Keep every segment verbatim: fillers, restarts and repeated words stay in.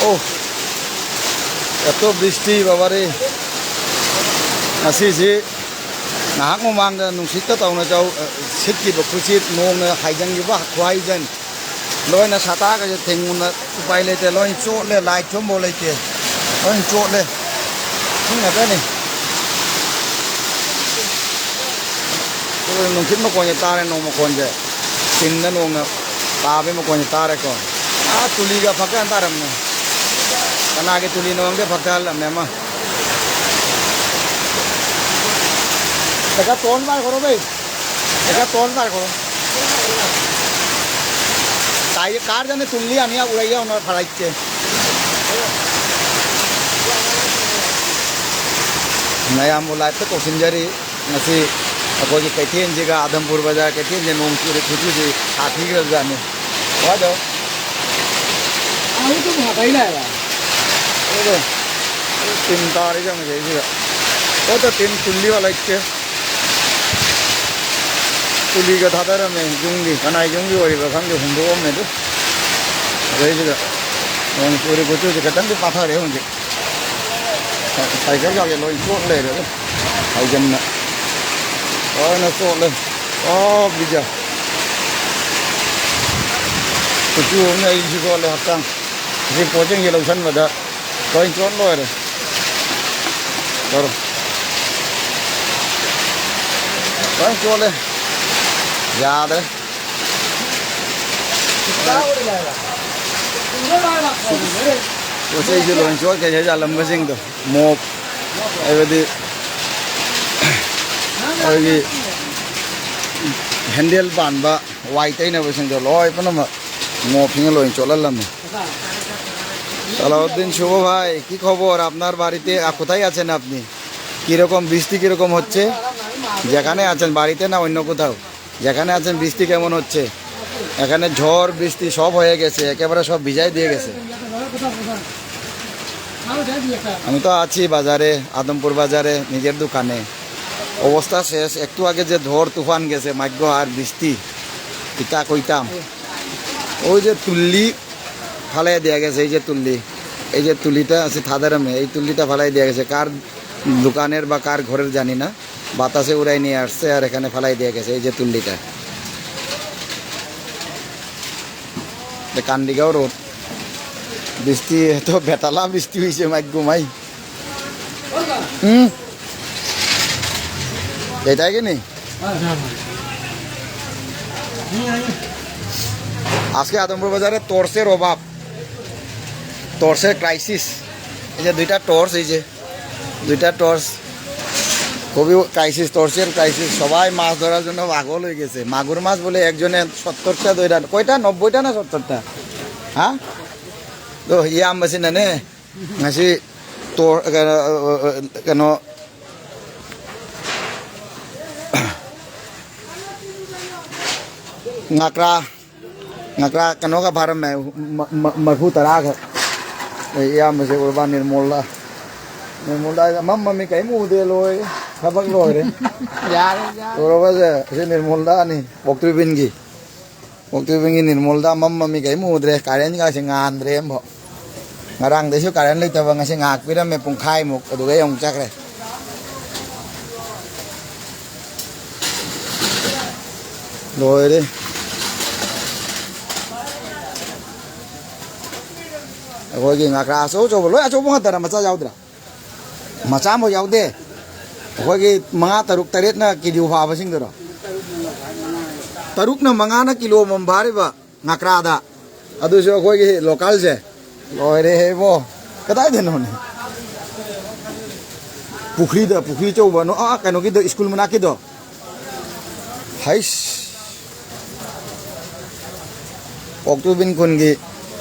ꯑꯣ, ꯑꯦꯇꯣꯞ ꯗ꯭ꯔꯤꯁꯇꯤ ꯕꯕꯥꯔꯦ꯫ ꯉꯁꯤꯁꯤ ꯉꯥꯏꯍꯥꯛ ꯃꯃꯥꯡꯗ ꯅꯨꯡꯁꯤꯠꯀ ꯇꯧꯅ ꯆꯧ-, ꯑ, ꯁꯤꯠꯈꯤꯕ ꯈꯨꯠꯁꯤꯠ, ꯅꯣꯡꯅ ꯍꯥꯏꯖꯤꯟꯈꯤꯕ ꯈꯨꯍꯥꯏꯖꯟ, ꯂꯣꯏꯅ ꯁꯥꯇꯥꯒꯁꯦ ꯊꯦꯡꯉꯨꯅ ꯎꯄꯥꯏ ꯂꯩꯇꯦ, ꯂꯣꯏ ꯆꯣꯠꯂꯦ, ꯂꯥꯏꯠ ꯊꯨꯝꯐꯥꯎ ꯂꯩꯇꯦ, ꯂꯣꯏ ꯆꯣꯠꯂꯦ꯫ ꯁꯤ ꯉꯥꯛꯇꯅꯤ꯫ ꯅꯨꯡꯁꯤꯠ ꯃꯈꯣꯟꯁꯦ ꯇꯥꯔꯦ, ꯅꯣꯡ ꯃꯈꯣꯟꯁꯦ꯫ ꯆꯤꯡꯗ ꯅꯣꯡꯅ ꯇꯥꯕꯒꯤ ꯃꯈꯣꯟꯁꯦ ꯇꯥꯔꯦꯀꯣ꯫ ꯑꯥ, ꯇꯨꯂꯤꯒ ꯐꯛꯀ ꯇꯥꯔꯝꯃꯦ꯫ ꯀꯅꯥꯒꯤ ꯇꯨꯂꯤꯅꯣ ꯈꯪꯗꯦ, ꯐꯛꯇ ꯍꯜꯂꯝꯃꯦ ꯑꯃ꯫ ꯀꯀꯥ ꯇꯣꯟ ꯃꯥꯔ ꯈꯣꯔꯣ ꯕꯩ꯫ ꯀꯀꯥ ꯇꯣꯟ ꯃꯥꯔ ꯈꯣꯔꯣ꯫ ꯇꯥꯏ ꯀꯥꯔ ꯖꯅ ꯇꯨꯝꯂꯤ ꯑꯅꯤ ꯎꯔꯩ ꯌꯥꯎꯅ ꯐꯔꯛ ꯆꯦ꯫ ꯃꯌꯥꯝꯕꯨ ꯂꯥꯏꯐꯇ ꯀꯧꯁꯤꯟꯖꯔꯤ꯫ ꯉꯁꯤ ꯑꯩꯈꯣꯏꯒꯤ ꯀꯩꯊꯦꯜꯁꯤꯒ ꯑꯥꯗꯝꯄꯨꯔ ꯕꯖꯥꯔ ꯀꯩꯊꯦꯜꯁꯦ ꯅꯣꯡ ꯆꯨꯔꯦ, ꯈꯨꯆꯨꯁꯤ ꯁꯥꯊꯤꯈ꯭ꯔꯕꯖꯥꯠꯅꯤ꯫ ꯋꯥꯗꯣ꯫ ꯑꯩ ꯑꯗꯨꯝ ꯍꯥꯄꯩ ꯂꯥꯛꯑꯦꯕ꯫ ꯑꯗꯣ꯫ ꯇꯤꯟ ꯇꯥꯔꯤ ꯆꯪꯉꯁꯦ ꯁꯤꯗ꯫ ꯑꯣꯗ ꯇꯤꯟ ꯇꯨꯜꯂꯤ ꯋꯥꯂ ꯏꯠꯇꯦ꯫ ꯇꯨꯂꯤꯒ ꯊꯥꯗꯔꯝꯃꯦ ꯌꯨꯝꯒꯤ꯫ ꯀꯅꯥꯏ ꯌꯨꯝꯒꯤ ꯑꯣꯏꯔꯤꯕ꯭ꯔꯥ ꯈꯪꯗꯦ, ꯍꯨꯟꯗꯣꯛꯑꯝꯃꯦ ꯑꯗꯨ꯫ ꯑꯗꯩꯁꯤꯗ ꯅꯣꯡ ꯆꯨꯔꯤ ꯈꯨꯆꯨꯁꯦ ꯈꯤꯇꯪꯗꯤ ꯄꯥꯊꯔꯦ ꯍꯧꯖꯤꯛ꯫ ꯁꯥꯏꯀꯜꯒꯁꯦ ꯂꯣꯏ ꯆꯣꯠ ꯂꯩꯔꯦ ꯑꯗꯨ꯫ ꯍꯥꯏꯖꯟꯅ ꯂꯣꯏꯅ ꯆꯣꯠꯂꯦ꯫ ꯑꯣ, ꯕꯤꯖꯥ꯫ ꯈꯨꯆꯨ ꯑꯃꯅ ꯑꯩꯁꯨ ꯆꯣꯠꯂꯦ ꯍꯛꯆꯥꯡ꯫ ꯁꯤ ꯄꯣꯠꯁꯤꯡꯁꯦ ꯂꯧꯁꯟꯕꯗ ꯂꯣꯏ ꯆꯣꯠ ꯂꯣꯏꯔꯦ꯫ ꯇꯧꯔꯣ꯫ ꯂꯣꯏ ꯆꯣꯠꯂꯦ꯫ ꯌꯥꯗ꯭ꯔꯦ꯫ ꯄꯣꯠ ꯆꯩꯁꯦ ꯂꯣꯏ ꯆꯣꯠꯈ꯭ꯔꯦ, ꯌꯥꯜꯂꯝꯕꯁꯤꯡꯗꯣ꯫ ꯃꯣꯞ ꯍꯥꯏꯕꯗꯤ ꯑꯩꯈꯣꯏꯒꯤ ꯍꯦꯟꯗꯦꯜ ꯄꯥꯟꯕ ꯋꯥꯏ ꯇꯩꯅꯕꯁꯤꯡꯗꯣ ꯂꯣꯏ ꯄꯨꯝꯅꯃꯛ ꯃꯣꯞꯁꯤꯡꯅ ꯂꯣꯏ ꯆꯣꯠꯍꯜꯂꯝꯃꯦ꯫ সালাউদ্দিন শুভ ভাই, কি খবর? আপনার বাড়িতে, আ, কোথায় আছেন আপনি? কিরকম বৃষ্টি কিরকম হচ্ছে? যেখানে আছেন, বাড়িতে না অন্য কোথাও? যেখানে আছেন বৃষ্টি কেমন হচ্ছে? এখানে ঝড় বৃষ্টি সব হয়ে গেছে, একেবারে সব ভিজাই দিয়ে গেছে। আমি তো আছি বাজারে, আদমপুর বাজারে, নিজের দোকানে। অবস্থা শেষ। একটু আগে যে ঝড় তুফান গেছে, মাইগ্য আর বৃষ্টি, কিতা কইতাম। ওই যে তুল্লি, ফালাই দিয়া গেছে এই যে তুল্লি, এই যে তুলিটা আছে থাদারামে, এই তুল্লিটা ফালাই দিয়া গেছে। কার দোকানের বা কার ঘরের জানি না, বাতাসে উড়াই নিয়ে আসছে আর এখানে ফালাই দিয়া গেছে এই যে তুল্লিটা। এটা কান্দিগাঁও রোড। বৃষ্টি, এত বেতালা বৃষ্টি হয়েছে, মাই গো মাই। হুম, এটাই কি নি? আজকে আদমপুর বাজারে টর্চের অভাব, টর্চের ক্রাইসিস। এই যে দুইটা টর্চ, এই যে দুইটা টর্চ, খুবই ক্রাইসিস, টর্চের ক্রাইসিস। সবাই মাছ ধরার জন্য পাগল হয়ে গেছে। মাগুর মাছ বলে একজনে সত্তরটা দইটা, কয়টা, নব্বইটা না সত্তরটা? হ্যাঁ, তো ইয়ে আম বেশি না নে, বেশি তোর কেন, কেন, ꯉꯀ꯭ꯔꯥ, ꯉꯀ꯭ꯔꯥ ꯀꯩꯅꯣꯒ ꯐꯥꯔꯝꯃꯦ, ꯃ-, ꯃ-, ꯃꯔꯐꯨ ꯇꯔꯥꯒ꯫ ꯑꯩ ꯏꯌꯥꯝꯕꯁꯦ ꯎꯔꯕ, ꯅꯤꯔꯃꯣꯜꯗ꯫ ꯅꯤꯔꯃꯣꯜꯗ ꯍꯥꯏꯁꯦ ꯃꯝ ꯃꯝꯃꯤ, ꯀꯔꯤꯝ ꯎꯗꯦ, ꯂꯣꯏꯔꯦ, ꯊꯕꯛ ꯂꯣꯏꯔꯦ꯫ ꯌꯥꯔꯦ, ꯌꯥꯔꯦ꯫ ꯎꯔꯕꯁꯦ? ꯑꯁꯤ ꯅꯤꯔꯃꯣꯜꯗꯥꯅꯤ, ꯄꯣꯛꯇ꯭ꯔꯤꯕꯤꯟꯒꯤ꯫ ꯄꯣꯛꯇ꯭ꯔꯤꯕꯤꯟꯒꯤ ꯅꯤꯔꯃꯣꯜꯗꯥ ꯃꯝ ꯃꯝꯃꯤ, ꯀꯔꯤꯝ ꯎꯗ꯭ꯔꯦ, ꯀꯔꯦꯟꯒꯁꯦ ꯉꯥꯟꯗ꯭ꯔꯦ ꯑꯃꯐꯥꯎ꯫ ꯉꯔꯥꯡꯗꯩꯁꯨ ꯀꯔꯦꯟ ꯂꯩꯇꯕ, ꯉꯁꯤ ꯉꯥꯏꯍꯥꯛ ꯄꯤꯔꯝꯃꯦ, ꯄꯨꯡꯈꯥꯏꯃꯨꯛ, ꯑꯗꯨꯗꯩ ꯑꯃꯨꯛ ꯆꯠꯈ꯭ꯔꯦ꯫ ꯂꯣꯏꯔꯦ꯫ ꯑꯩꯈꯣꯏꯒꯤ ꯉꯀ꯭ꯔꯥ ꯑꯆꯧ ꯑꯆꯧꯕ, ꯂꯣꯏ ꯑꯆꯧꯕ ꯉꯥꯛꯇꯔ, ꯃꯆꯥ ꯌꯥꯎꯗ꯭ꯔꯥ? ꯃꯆꯥ ꯑꯃꯐꯥꯎ ꯌꯥꯎꯗꯦ꯫ ꯑꯩꯈꯣꯏꯒꯤ ꯃꯉꯥ, ꯇꯔꯨꯛ, ꯇꯔꯦꯠꯅ ꯀꯤꯂꯣ ꯐꯥꯕꯁꯤꯡꯗꯨꯔꯣ? ꯇꯔꯨꯛꯅ, ꯃꯉꯥꯅ ꯀꯤꯂꯣ ꯑꯃꯃꯝ ꯐꯥꯔꯤꯕ ꯉꯀ꯭ꯔꯥꯗ꯫ ꯑꯗꯨꯁꯨ ꯑꯩꯈꯣꯏꯒꯤ ꯂꯣꯀꯦꯜꯁꯦ꯫ ꯂꯣꯏꯔꯦꯍꯦ ꯏꯕꯣ꯫ ꯀꯗꯥꯏꯗꯅꯣꯅꯦ? ꯄꯨꯈ꯭ꯔꯤꯗ, ꯄꯨꯈ꯭ꯔꯤ ꯑꯆꯧꯕ, ꯅꯣ-, ꯑꯥ, ꯀꯩꯅꯣꯒꯤꯗꯣ, ꯁ꯭ꯀꯨꯜ ꯃꯅꯥꯛꯀꯤꯗꯣ꯫ ꯍꯩꯁ! ꯀꯣꯛꯇꯨꯕꯤꯟ ꯈꯨꯟꯒꯤ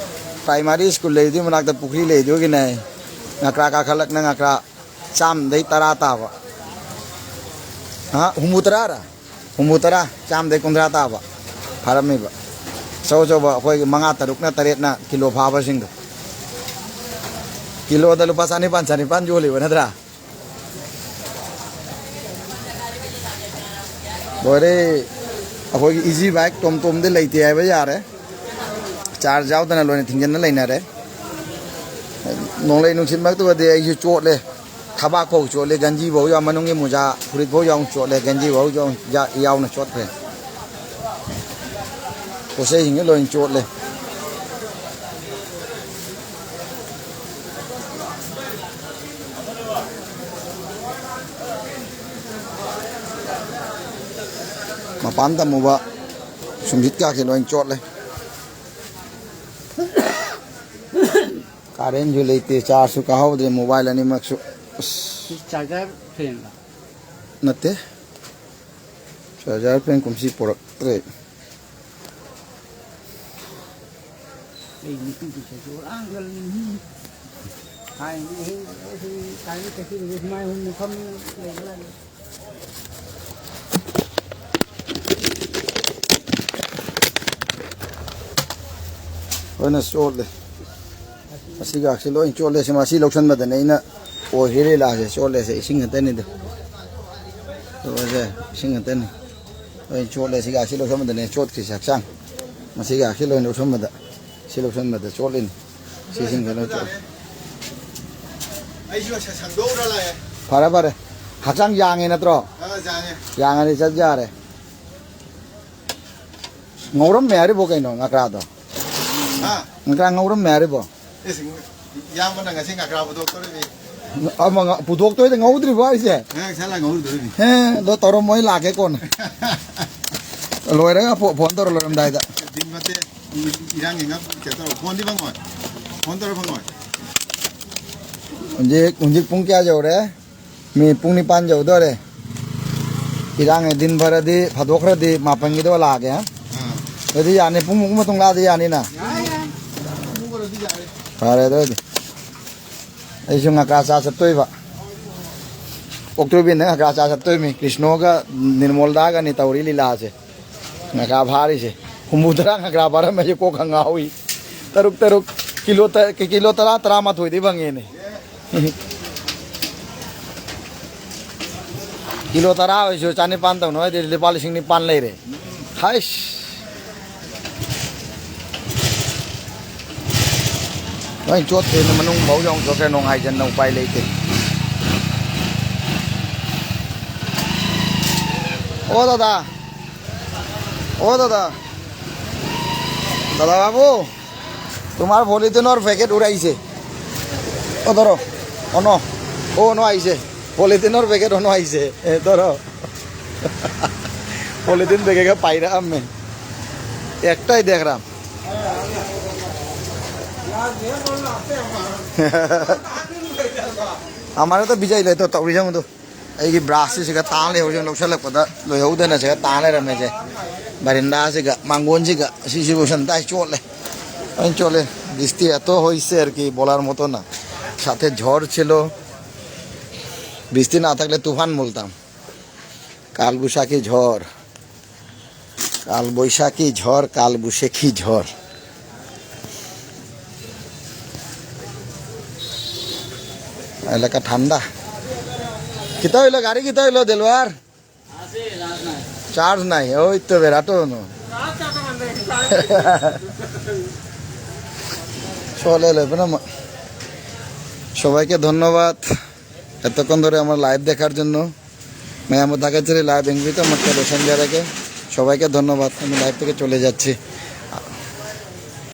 ꯄ꯭ꯔꯥꯏꯃꯥꯔꯤ ꯁ꯭ꯀꯨꯜ ꯂꯩꯗꯨꯒꯤ ꯃꯅꯥꯛꯇ ꯄꯨꯈ꯭ꯔꯤ ꯂꯩꯗꯨꯒꯤꯅꯦ꯫ ꯉꯀ꯭ꯔꯥ ꯀꯥꯈꯠꯂꯛꯅ ꯉꯀ꯭ꯔꯥ ꯆꯥꯝꯗꯩ ꯇꯔꯥ ꯇꯥꯕ꯫ ꯍꯥ? ꯍꯨꯝꯐꯨ ꯇꯔꯥꯔ? ꯍꯨꯝꯐꯨ ꯇꯔꯥ, ꯆꯥꯝꯗꯩ ꯀꯨꯟꯊ꯭ꯔꯥ ꯇꯥꯕ ꯐꯥꯔꯝꯃꯤꯕ꯫ ꯑꯆꯧ ꯑꯆꯧꯕ ꯑꯩꯈꯣꯏꯒꯤ ꯃꯉꯥ, ꯇꯔꯨꯛꯅ, ꯇꯔꯦꯠꯅ ꯀꯤꯂꯣ ꯐꯥꯕꯁꯤꯡꯗꯣ꯫ ꯀꯤꯂꯣꯗ ꯂꯨꯄꯥ ꯆꯅꯤꯄꯥꯟ, ꯆꯅꯤꯄꯥꯟ ꯌꯣꯜꯂꯤꯕ ꯅꯠꯇ꯭ꯔꯥ? ꯂꯣꯏꯔꯦ꯫ ꯑꯩꯈꯣꯏꯒꯤ ꯏꯖꯤ ꯕꯥꯏꯛ ꯇꯣꯝ ꯇꯣꯝꯗꯤ ꯂꯩꯇꯦ ꯍꯥꯏꯕ ꯌꯥꯔꯦ꯫ ꯆꯥꯔꯖ ꯌꯥꯎꯗꯅ ꯂꯣꯏꯅ ꯊꯤꯡꯖꯤꯟꯅ ꯂꯩꯅꯔꯦ꯫ ꯅꯣꯡꯂꯩ ꯅꯨꯡꯁꯤꯠ ꯃꯔꯛꯇꯨꯒꯗꯤ ꯑꯩꯁꯨ ꯆꯣꯠꯂꯦ꯫ ꯊꯕꯥꯛ ꯐꯥꯎ ꯆꯣꯠꯂꯦ, ꯒꯟꯖꯤ ꯐꯥꯎ ꯌꯥꯎ, ꯃꯅꯨꯡꯒꯤ ꯃꯣꯖꯥ, ꯐꯨꯔꯤꯠ ꯐꯥꯎ ꯌꯥꯎ ꯆꯣꯠꯂꯦ, ꯒꯟꯖꯤ ꯐꯥꯎ ꯌꯥꯎ-, ꯌꯥ-, ꯌꯥꯎꯅ ꯆꯣꯠꯈ꯭ꯔꯦ꯫ ꯄꯣꯠꯆꯩꯁꯤꯡꯁꯦ ꯂꯣꯏ ꯆꯣꯠꯂꯦ꯫ ꯃꯄꯥꯟ ꯇꯝꯃꯨꯕ ꯁꯨꯝꯖꯤꯠ ꯀꯥꯁꯦ ꯂꯣꯏ ꯆꯣꯠꯂꯦ꯫ ꯀꯥꯔꯦꯟꯁꯨ ꯂꯩꯇꯦ, ꯆꯥꯔꯖꯁꯨ ꯀꯥꯍꯧꯗ꯭ꯔꯦ, ꯃꯣꯕꯥꯏꯜ ꯑꯅꯤꯃꯛꯁꯨ꯫ ꯑꯁ꯫ ꯁꯤ ꯆꯥꯔꯖꯔ ꯐꯦꯟꯂꯣ? ꯅꯠꯇꯦ꯫ ꯆꯥꯔꯖꯔ ꯐꯦꯟ ꯀꯨꯝꯁꯤ ꯄꯨꯔꯛꯇ꯭ꯔꯦ꯫ ꯑꯩ ꯅꯨꯄꯤ ꯄꯨꯁꯜꯂꯁꯨ ꯂꯥꯡꯒꯜꯂꯤꯅꯤ꯫ ꯊꯥꯏꯅꯗꯤ ꯑꯍꯤꯡ ꯑꯁꯤ ꯀꯥꯏꯗ ꯆꯠꯈꯤꯕꯁꯦ ꯁꯨꯃꯥꯏ ꯍꯨꯝꯅ ꯐꯝꯗꯅ ꯂꯩꯕ ꯌꯥꯗꯦ꯫ ꯂꯣꯏꯅ ꯆꯣꯠꯂꯦ꯫ ꯑꯁꯤꯒꯥꯛꯁꯤ ꯂꯣꯏ ꯆꯣꯠꯂꯦ꯫ ꯁꯤ ꯃꯁꯤ ꯂꯧꯁꯟꯕꯗꯅꯦ ꯑꯩꯅ ꯑꯣꯏꯈ꯭ꯔꯤ ꯂꯤꯂꯥꯁꯦ꯫ ꯆꯣꯠꯂꯦꯁꯦ ꯏꯁꯤꯡ ꯉꯥꯛꯇꯅꯤꯗ꯫ ꯆꯣꯠꯂꯦꯁꯦ ꯏꯁꯤꯡ ꯉꯥꯛꯇꯅꯤ꯫ ꯂꯣꯏ ꯆꯣꯠꯂꯦ꯫ ꯁꯤꯒꯥꯛꯁꯤ ꯂꯧꯁꯟꯕꯗꯅꯦ ꯆꯣꯠꯈ꯭ꯔꯤꯁꯦ ꯍꯛꯆꯥꯡ꯫ ꯃꯁꯤꯒꯥꯛꯁꯤ ꯂꯣꯏ ꯂꯧꯁꯟꯕꯗ꯫ ꯁꯤ ꯂꯧꯁꯟꯕꯗ ꯆꯣꯠꯂꯤꯅꯤ꯫ ꯁꯤꯁꯤꯡꯁꯦ ꯂꯣꯏ ꯆꯣꯠꯂꯦ꯫ ꯑꯩꯁꯨ ꯁ-, ꯁ-, ꯁꯪꯗꯣꯛꯎꯔ ꯂꯥꯛꯑꯦ꯫ ꯐꯔꯦ, ꯐꯔꯦ꯫ ꯍꯛꯆꯥꯡ ꯌꯥꯡꯉꯦ ꯅꯠꯇ꯭ꯔꯣ? ꯑ, ꯌꯥꯡꯉꯦ꯫ ꯌꯥꯡꯉꯗꯤ ꯆꯠ ꯌꯥꯔꯦ꯫ ꯉꯧꯔꯝꯃꯦ ꯍꯥꯏꯔꯤꯕꯣ ꯀꯩꯅꯣ ꯉꯀ꯭ꯔꯥꯗꯣ? ꯍꯥ? ꯉꯀ꯭ꯔꯥ ꯉꯧꯔꯝꯃꯦ ꯍꯥꯏꯔꯤꯕꯣ? ꯏꯁ, ꯏꯌꯥꯝꯕꯅ ꯉꯁꯤ ꯉꯀ꯭ꯔꯥ ꯄꯨꯊꯣꯛꯇꯣꯔꯤꯃꯤ꯫ ꯑꯃ ꯉ-, ꯄꯨꯊꯣꯛꯇꯣꯏꯗ ꯉꯧꯗ꯭ꯔꯤꯕꯣ ꯍꯥꯏꯁꯦ? ꯉꯥꯏꯍꯥꯛ ꯁꯥꯠꯂ ꯉꯧꯗꯣꯔꯤꯃꯤ꯫ ꯍꯦ, ꯑꯗꯣ ꯇꯧꯔꯝꯃꯣ, ꯑꯩ ꯂꯥꯛꯀꯦ ꯀꯣꯟꯅ꯫ ꯂꯣꯏꯔꯒ ꯐꯣ-, ꯐꯣꯟ ꯇꯧꯔꯣ ꯂꯣꯏꯔꯝꯗꯥꯏꯗ꯫ ꯗꯤꯟ ꯐꯠꯇꯦ꯫ ꯏꯔꯥꯡ ꯌꯦꯡꯉ ꯀꯩꯅꯣ ꯇꯧꯔꯣ꯫ ꯐꯣꯟꯗꯤ ꯐꯪꯉꯣꯏ꯫ ꯐꯣꯟ ꯇꯧꯔ ꯐꯪꯉꯣꯏ꯫ ꯍꯧꯖꯤꯛ, ꯍꯧꯖꯤꯛ ꯄꯨꯡ ꯀꯌꯥ ꯌꯧꯔꯦ? ꯃꯤ ꯄꯨꯡ ꯅꯤꯄꯥꯟ ꯌꯧꯗꯣꯔꯦ꯫ ꯏꯔꯥꯡ ꯗꯤꯟ ꯐꯔꯗꯤ ꯐꯥꯗꯣꯛꯈ꯭ꯔꯗꯤ ꯃꯥꯄꯟꯒꯤꯗꯣ ꯂꯥꯛꯑꯒꯦ, ꯍꯥ? ꯑꯥ꯫ ꯑꯗꯨꯗꯤ ꯌꯥꯅꯤ, ꯄꯨꯡꯃꯨꯛ ꯃꯇꯨꯡ ꯂꯥꯛꯑꯗꯤ ꯌꯥꯅꯤꯅ? ꯌꯥꯏ, ꯌꯥꯏ꯫ ꯄꯨꯡꯃꯨꯛ ꯑꯣꯏꯔꯗꯤ ꯌꯥꯔꯦ꯫ ꯐꯔꯦ ꯑꯗꯨ ꯑꯣꯏꯗꯤ꯫ ꯑꯩꯁꯨ ꯉꯀ꯭ꯔꯥ ꯆꯥ ꯆꯠꯇꯣꯏꯕ꯫ ꯑꯣꯛꯇ꯭ꯔꯣꯕꯤꯟꯗ ꯉꯀ꯭ꯔꯥ ꯆꯥ ꯆꯠꯇꯣꯏꯃꯤ꯫ ꯀ꯭ꯔꯤꯁꯅꯣꯒ ꯅꯤꯔꯃꯣꯜꯗꯥꯒꯅꯤ ꯇꯧꯔꯤ ꯂꯤꯂꯥꯁꯦ꯫ ꯉꯀ꯭ꯔꯥ ꯐꯥꯔꯤꯁꯦ꯫ ꯍꯨꯝꯐꯨ ꯇꯔꯥ ꯉꯀ꯭ꯔꯥ ꯐꯥꯔꯝꯃꯦ, ꯑꯩꯁꯦ ꯀꯣꯛꯀ ꯉꯥꯎꯏ꯫ ꯇꯔꯨꯛ, ꯇꯔꯨꯛ, ꯀꯤꯂꯣ ꯇ-, ꯀꯤꯂꯣ ꯇꯔꯥ, ꯇꯔꯥꯃꯥꯊꯣꯏꯗꯤ ꯐꯪꯉꯦꯅꯦ꯫ ꯀꯤꯂꯣ ꯇꯔꯥ ꯑꯣꯏꯔꯁꯨ ꯆꯥꯅꯤꯄꯥꯟ ꯇꯧꯅ ꯍꯥꯏꯗꯤ ꯂꯨꯄꯥ ꯂꯤꯁꯤꯡ ꯅꯤꯄꯥꯟ ꯂꯩꯔꯦ꯫ ꯍꯥꯏꯁ꯫ Noin chot te manung bau jong chot te nung ai jan nung pai lei te. O dada. O dada. Dada babu. Tomar polythene-or packet uraise. O dhoro. Ono. O ono aise. Polythene-or packet ono aise. E dhoro. Polythene bag eke paira amme. Ektai dekhram. Amare to bijai le to, tauri jang to. Aigi brush siga tan le hojong lok sale koda lo hode na siga tan le rame je. Barinda siga, mangon siga, sisi bosan tai chole. Oin chole. বৃষ্টি এত হইছে আর কি, বলার মতো না। সাথে ঝড় ছিল। বৃষ্টি না থাকলে তুফান বলতাম। কালবৈশাখী ঝড়। কালবৈশাখী ঝড়, কালবৈশাখী ঝড়। এলাকা ঠান্ডা। কিতা হইলো, গাড়ি কিতা হইলো, দেলোয়ার? চার্জ নাই, ওই তো বেরাটো না। চলে এলো, এবার আমা-, সবাইকে ধন্যবাদ এতক্ষণ ধরে আমার লাইভ দেখার জন্য। मैं আমার ঢাকা ছেড়ে লাইভ এঙ্গুইতে আমার টেলিভিশন যারাকে সবাইকে ধন্যবাদ। আমি লাইভ থেকে চলে যাচ্ছি।